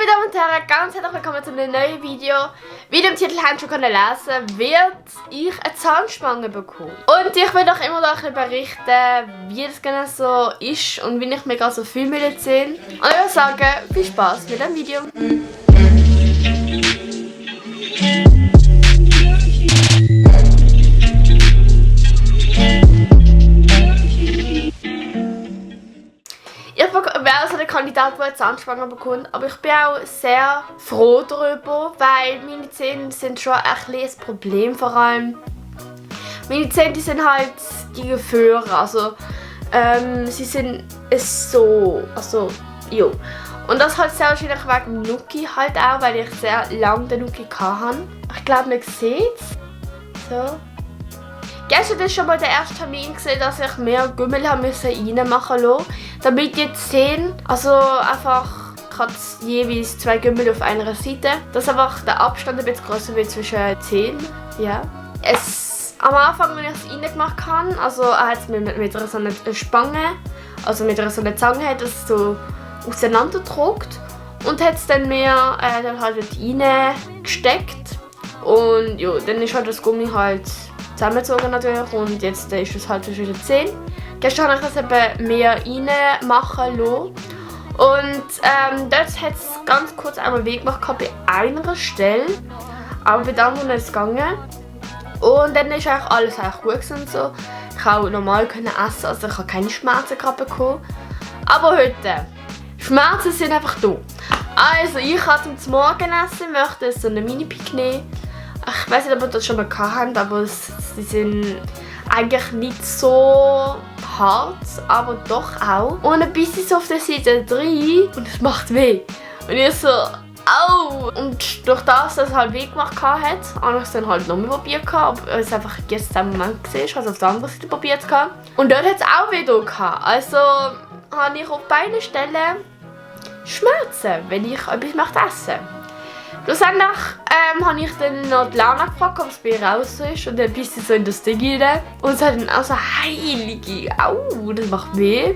Meine Damen und Herren, ganz herzlich willkommen zu einem neuen Video. Wie ihr im Titel habt schon lesen können, wird ich eine Zahnspange bekommen. Und ich will euch immer noch ein bisschen berichten, wie das genau so ist und wie ich mich gerade so fühle mit den Zähnen. Und ich würde sagen, viel Spaß mit dem Video. Ich wäre also der Kandidat, der eine Zahnspange bekommt, aber ich bin auch sehr froh darüber, weil meine Zähne sind schon ein Problem, vor allem. Meine Zähne die sind halt die Gefühle, also sie sind so, jo. Und das halt sehr wahrscheinlich wegen dem Nuki halt auch, weil ich sehr lange den Nuki hatte. Ich glaube, man sieht es. So. Gestern war schon mal der erste Termin, dass ich mehr Gümmel reinmachen musste, damit die Zähne, also einfach jeweils 2 Gümmel auf einer Seite, dass einfach der Abstand ein bisschen größer wird zwischen den Zähnen. Ja. Am Anfang, wenn ich es reingemacht habe, also er hat es mit so einer Spange, also mit so einer Zange, hat es so auseinandergedrückt und hat es dann mir dann halt reingesteckt. Und ja, dann ist halt das Gummi halt zusammengezogen natürlich und jetzt ist es halt zwischen den Zähnen. Gestern habe ich es eben mehr reinmachen lassen. Und dort hat es ganz kurz einmal weh gemacht bei einer Stelle, aber bei der anderen ist es gegangen. Und dann ist eigentlich alles gut und so. Ich konnte auch normal essen, also ich habe keine Schmerzen bekommen. Aber heute, Schmerzen sind einfach da. Also ich habe zum Morgenessen möchte so eine Mini-Pick nehmen. Ich weiß nicht, ob ihr das schon mal habt, aber sie sind eigentlich nicht so hart, aber doch auch. Und ein bisschen so auf der Seite drin und es macht weh. Und ich so, au! Und durch das, dass es halt weh gemacht hat, habe ich es dann halt nochmal probiert, aber es einfach jetzt im Moment gesehen, also auf der anderen Seite probiert. Und dort hat es auch weh gehabt. Also habe ich auf beiden Stellen Schmerzen, wenn ich etwas essen möchte. Schlussendlich habe ich dann noch die Launa gefragt, ob es bei ihr raus ist und dann bist du so in das Ding rein. Und sie hat dann auch so, heilige, au, das macht weh.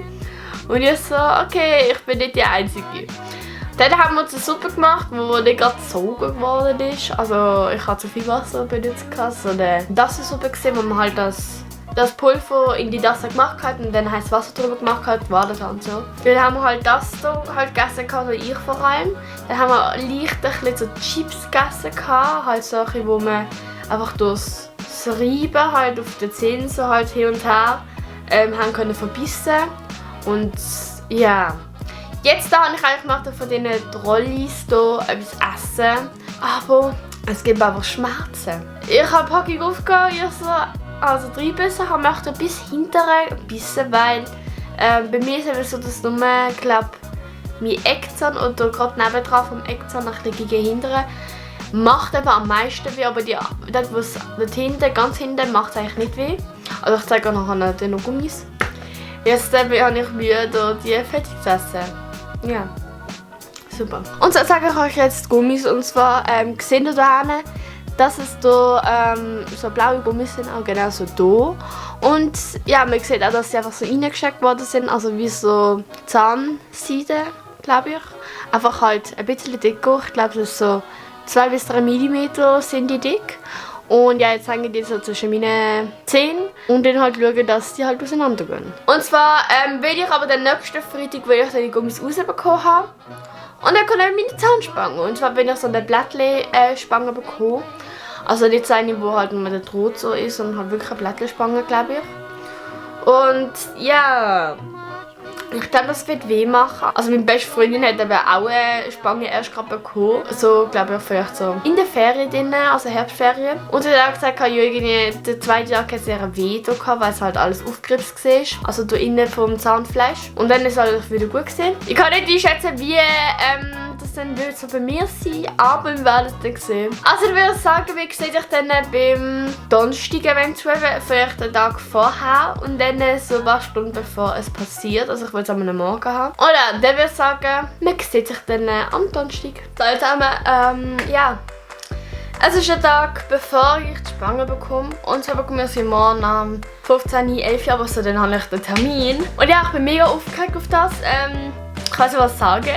Und ich so, okay, ich bin nicht die Einzige. Dann haben wir uns eine Suppe gemacht, die nicht gerade gezogen geworden ist. Also ich habe zu viel Wasser benutzt, so eine Dassensuppe gesehen, wo man halt das Pulver in die Tasse gemacht hat und dann heißes Wasser drüber gemacht hat, war das und so. Dann haben wir halt das hier halt gegessen, also ich vor allem. Dann haben wir leicht ein bisschen so Chips gegessen, halt solche, wo man einfach durchs Reiben halt auf den Zähnen so halt hin und her haben können verbissen. Und ja, jetzt da habe ich eigentlich gemacht von diesen Trolleys hier etwas essen, aber es gibt einfach Schmerzen. Ich habe die Packung aufgehört, also reinbissen, habe möchte bis hinterher bissen, weil bei mir ist es so, dass nur, glaube mein Eckzahn oder gerade nebendran vom Eckzahn ein bisschen gegen hinteren macht eben am meisten weh, aber dort hinten, ganz hinten macht es eigentlich nicht weh. Also ich zeige euch nachher noch Gummis. Jetzt habe ich Mühe, die fertig zu essen. Ja, super. Und so zeige ich euch jetzt Gummis und zwar seht ihr da hinten, dass es hier so blaue Gummis sind, auch genau so hier. Und ja, man sieht auch, dass sie einfach so reingesteckt worden sind, also wie so Zahnseide, glaube ich. Einfach halt ein bisschen dicker, ich glaube das ist so 2 bis 3 mm sind die dick. Und ja, jetzt hängen die so zwischen meinen Zähnen und dann halt schauen, dass die halt auseinandergehen. Und zwar will ich aber den nächsten Freitag, weil ich dann die Gummis rausbekommen habe. Und dann kommt auch meine Zahnspange. Und zwar bin ich so eine Blättli-Spange bekommen. Also nicht so eine, wo halt nur der Draht so ist, sondern halt wirklich eine Blättli-Spange, glaube ich. Und ja, ich glaube, das wird weh machen. Also meine beste Freundin hat aber auch eine Spange erst gerade bekommen. So, glaube ich, vielleicht so in der Ferien drin, also Herbstferien. Und sie hat auch gesagt, der zweite Tag hat sehr weh gehabt, weil es halt alles aufgeripst war. Also da innen vom Zahnfleisch. Und dann ist alles wieder gut gewesen. Ich kann nicht einschätzen, wie das dann wird so bei mir sein, aber wir werden es dann sehen. Also ich würde sagen, wie sehe ich dann beim Donnerstag eventuell, vielleicht den Tag vorher und dann so ein paar Stunden bevor es passiert. Also ich will es am Morgen haben. Oder dann würde ich sagen, man sieht sich dann am Donnerstag. So, jetzt haben wir, ja. Es ist ein Tag, bevor ich die Spange bekomme. Und zwar bekomme ich sie morgen am 15.11 Uhr, aber so, dann habe ich den Termin. Und ja, ich bin mega aufgeregt auf das. Ich kann dir was sagen.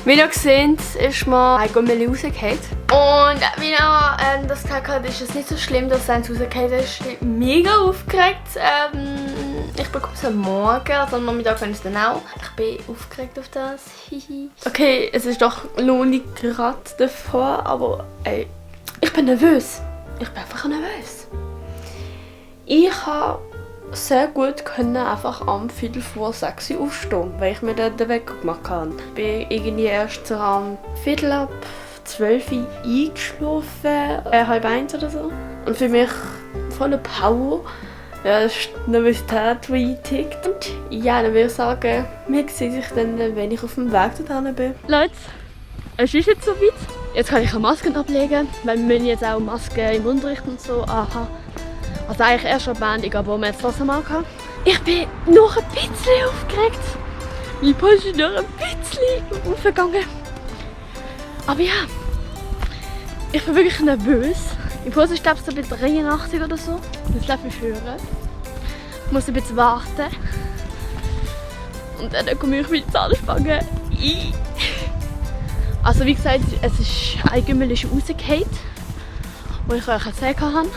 Wie ihr seht, ist mir ein Gummeli rausgefallen. Und wie ihr das gesagt habt, ist es nicht so schlimm, dass es eins rausgefallen ist. Ich bin mega aufgeregt. Ich bekomme es am Morgen, also am Nachmittag kann ich es dann auch. Ich bin aufgeregt auf das. Okay, es ist doch noch nicht gerade davor, aber ey, ich bin nervös. Ich bin einfach nervös. Ich habe sehr gut können einfach am 5:45 Uhr aufstehen, weil ich mir dann den Wecker gemacht habe. Ich bin irgendwie erst so am 11:45 Uhr eingeschlafen, 12:30 oder so. Und für mich voller Power. Ja, das ist die Nervosität, die eintickt. Und ja, dann würde ich sagen, wir sehen sich dann, wenn ich auf dem Weg dorthin bin. Leute, es ist jetzt soweit. Jetzt kann ich eine Maske ablegen, weil wir müssen jetzt auch Masken im Unterricht und so anhaben. Also eigentlich erst eine Band, aber wir jetzt das mal gehabt. Ich bin noch ein bisschen aufgeregt. Mein Puls ist noch ein bisschen aufgegangen. Aber ja, ich bin wirklich nervös. Mein Puls ist glaube ich so bei 83 oder so. Das lässt mich hören. Ich muss ein bisschen warten. Und dann komme ich mit der Zahnspange rein. Also wie gesagt, es ist ein Gümmel rausgefallen, wo ich euch erzählt habe.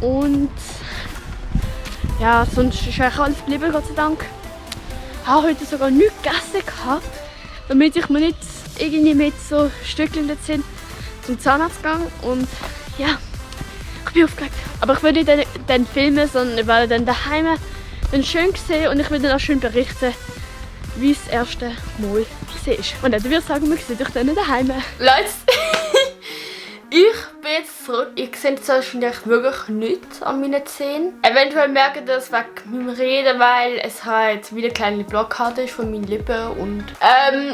Und ja, sonst ist eigentlich alles geblieben, Gott sei Dank. Ich habe heute sogar nichts gegessen, damit ich mir nicht irgendwie mit so Stückchen in den Zähnen zum Zahnarzt gehe. Und ja, ich bin aufgeregt. Aber ich will nicht dann filmen, sondern ich werde dann daheim dann schön sehen und ich will dann auch schön berichten, wie es das erste Mal war. Und dann würde ich sagen, wir sehen euch dann daheim. Leute, ich bin jetzt zurück. Ich sehe jetzt wahrscheinlich wirklich nichts an meinen Zähnen. Eventuell merke ich das wegen meinem Reden, weil es halt wieder eine kleine Blockade ist von meinen Lippen. Und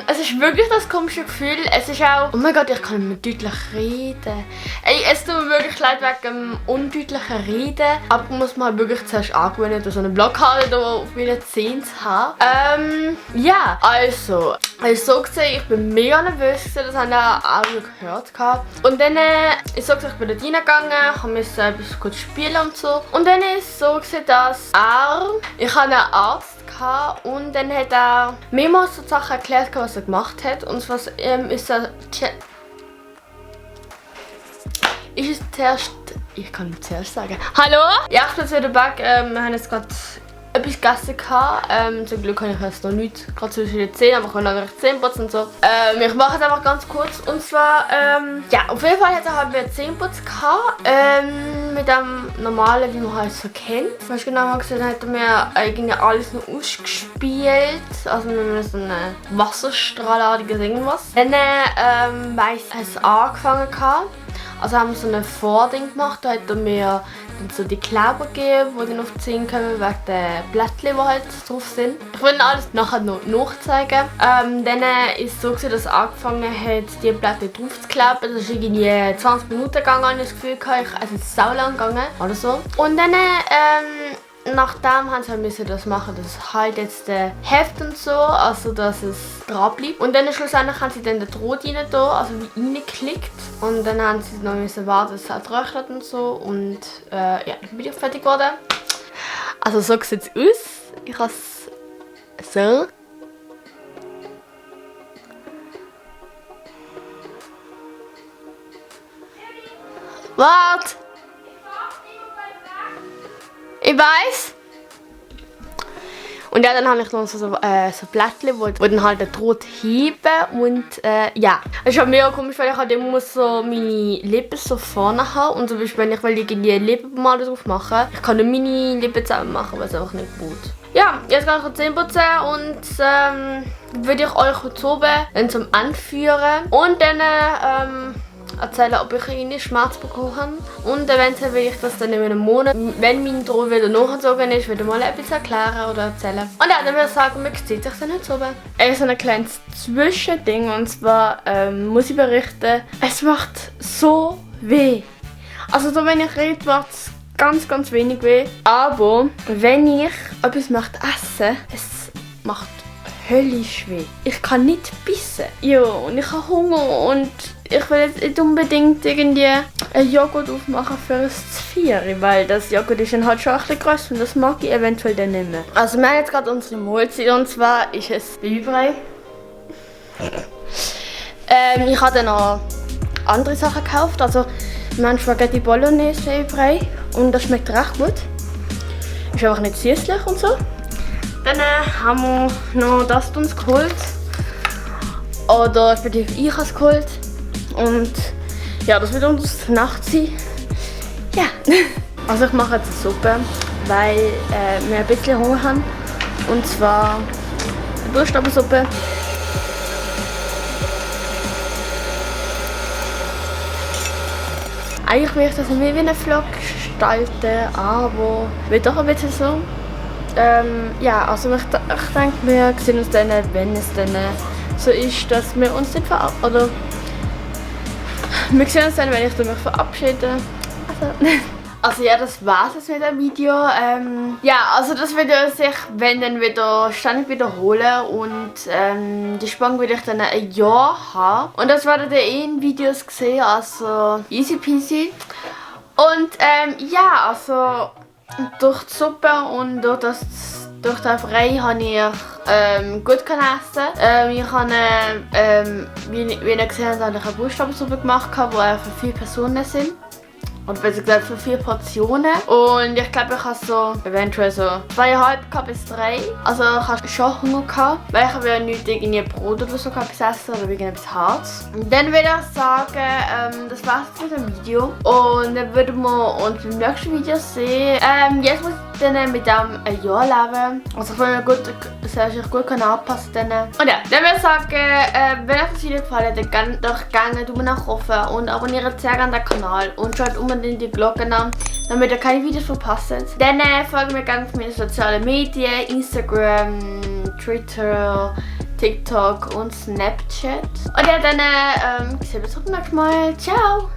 es ist wirklich das komische Gefühl. Es ist auch, oh mein Gott, ich kann nicht mehr deutlich reden. Ey, es tut mir wirklich leid wegen dem undeutlichen Reden. Aber muss man halt wirklich zuerst angewöhnen, so eine Blockade hier auf meinen Zähnen zu haben. Ja, also so gesehen, ich bin mega nervös, das haben ja alle gehört. Und dann ist so gesagt, ich bin dort reingegangen, musste etwas kurz spielen und so. Und dann ist es so gewesen, dass ich hatte einen Arzt und dann hat er mehrmals so Sachen erklärt, was er gemacht hat. Und was ist er zuerst, ich kann nicht zuerst sagen. Hallo? Ja, ich bin jetzt wieder back. Wir haben jetzt gerade etwas gegessen. Zum Glück habe ich jetzt noch nichts gerade zwischen den Zähnen, aber ich kann noch Zähne putzen und so. Ich mache es einfach ganz kurz. Und zwar, ja, auf jeden Fall haben wir Zähneputz gehabt. Mit dem normalen, wie man halt so kennt. Weißt du, genau mal gesehen, hat er mir eigentlich alles noch ausgespielt. Also mit so einem wasserstrahlartiges irgendwas. Dann weiss es angefangen gehabt. Also haben wir so ein Vording gemacht, da hat er mir dann so die Kleber gegeben, die dann auf die Zähne kommen, wegen den Blättchen, die halt drauf sind. Ich will alles nachher noch nachzeigen. Dann ist es so, dass er angefangen hat, die Blättchen drauf zu kleben. Das ist irgendwie 20 Minuten gegangen, habe ich das Gefühl gehabt. Also es ist sau lang gegangen oder so. Und dann nachdem haben sie müssen das machen, das halt jetzt Heft und so, also dass es dran bleibt. Und dann schlussendlich haben sie dann den Draht rein da, also wie reingeklickt. Und dann haben sie noch müssen warten, dass es halt trocknet und so. Und ja, dann bin ich fertig geworden. Also so sieht es aus. Ich habe es so. Warte! Ich weiß. Und ja, dann habe ich noch so Blättchen, wo dann halt den Draht heben und ja. Es ist halt mega komisch, weil ich halt immer so meine Lippen so vorne habe. Und zum Beispiel, wenn ich irgendwie Lippenpomade drauf mache, ich kann nicht meine Lippen zusammen machen, weil es einfach nicht gut. Ja, jetzt kann ich Zähne putzen und würde ich euch heute oben dann zum Anführen und dann erzählen, ob ich einen Schmerz bekommen habe. Und eventuell will ich das dann in einem Monat, wenn mein Draht wieder nachgezogen ist, wieder mal etwas erklären oder erzählen. Und ja, dann würde ich sagen, man sieht sich dann heute oben. So ein kleines Zwischending, und zwar muss ich berichten, es macht so weh. Also so, wenn ich rede, macht es ganz, ganz wenig weh. Aber wenn ich etwas möchte essen, es macht höllisch weh. Ich kann nicht bissen. Ja, und ich habe Hunger und ich will jetzt nicht unbedingt irgendwie einen Joghurt aufmachen für ein Zvieri, weil das Joghurt ist dann halt schon ein bisschen groß und das mag ich eventuell dann nicht mehr. Also wir haben jetzt gerade unsere Mahlzeit und zwar ist es Babybrei. Ich habe dann noch andere Sachen gekauft. Also, wir haben Spaghetti Bolognese übrig und das schmeckt recht gut. Ist einfach nicht süßlich und so. Dann haben wir noch das uns geholt. Oder respektive ich habe es geholt. Und ja, das wird unsere Nacht sein. Ja. Also ich mache jetzt eine Suppe, weil wir ein bisschen Hunger haben. Und zwar eine Buchstabensuppe. Eigentlich will ich das mehr wie einen Vlog gestalten, aber wird doch ein bisschen so. Ja, also ich denke, wir sehen uns dann, wenn es dann so ist, dass wir uns nicht oder wir sehen uns dann, wenn ich mich verabschiede. Also ja, das war's jetzt mit dem Video. Ja, also das wird sich, wenn dann wieder ständig wiederholen und die Spannung würde ich dann ein Jahr haben. Und das werdet ihr in Videos gesehen, also easy peasy. Und ja, also durch die Suppe und durch den Frei habe ich gut essen. Ich habe, wie ihr gesehen habt, eine Buchstabensuppe gemacht, die für 4 Personen sind. Und besser gesagt für 4 Portionen. Und ich glaube, ich habe so eventuell so 2,5 bis 3. Also ich habe schon Hunger gehabt, weil ich habe ja nicht irgendwie Brot oder so gegessen oder irgendetwas Hartes. Und dann würde ich sagen, das war's jetzt mit dem Video. Und dann würden wir uns im nächsten Video sehen. Jetzt muss ich dann mit dem ein Jahr leben. Also ich will mich gut anpassen können. Und ja, dann würde ich sagen, wenn euch das Video gefallen hat, dann doch gerne Daumen nach oben und abonniert sehr gerne den Kanal und schaut unbedingt die Glocke an, damit ihr keine Videos verpasst. Dann folgt mir gerne auf meine sozialen Medien, Instagram, Twitter, TikTok und Snapchat. Und ja, dann sehen wir uns beim nächsten Mal. Ciao!